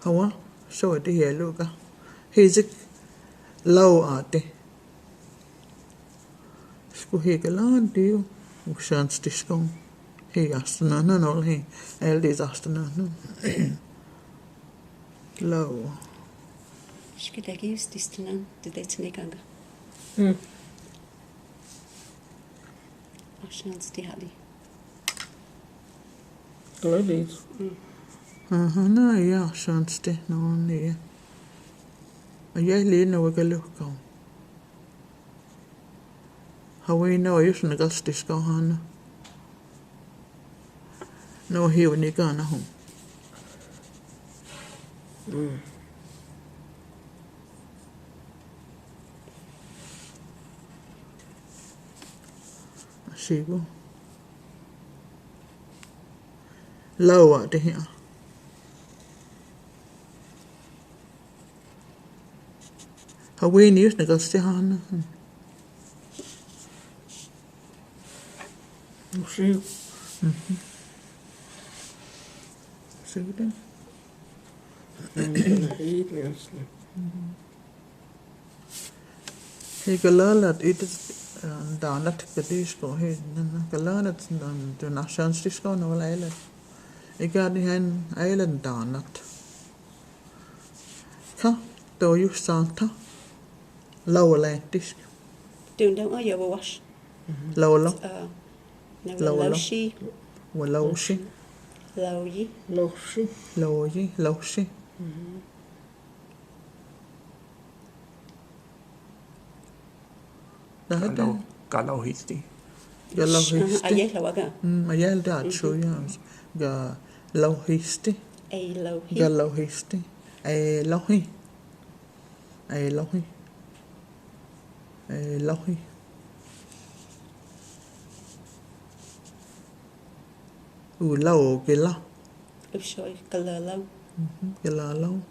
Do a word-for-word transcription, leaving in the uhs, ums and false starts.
Hawa, so ati hi luka. Hi zik lau ati. Skuhi ka lan tiu. Ushans tiskong. Hi astana no hi. Eldi astana no. Lau. Shkitaki us tistanan, tu te tsine kanga. Hmm. Ushans ti hadi. Aha, na, ja, ushans ti, no, ni. Ja, li, no, wega luhkau. Hawi, no, jus na kastis kau hana. No, hiu ni kana hum. Sigo. Lau ati hi. Hawi ni us na kastis hana. Sigo. Sigo. Hi kalalat iti, eh, danat katisko hi, na, na, kalalat dan, dan ushans tisko na wala ailat. Ika di hen ailat danat. Ka, to yu santa. Lau wala tis. Tun dan a ya wawas. Lau, lau. Ah, na lau, lau. Laushi. Wa laushi. Lauyi. Laushi. Lauyi, laushi. Ka lau, ka lauhisti. Ka lauhisti. Aha, ayel lawaga. Mm, ayel da chu ya. Ka lauhisti. Ay lauhi. Ka lauhisti. Ay lauhi. Ay lauhi. Ay lauhi. U lau, ke la. Ushoi, ka la lau. Mhm, ke la lau.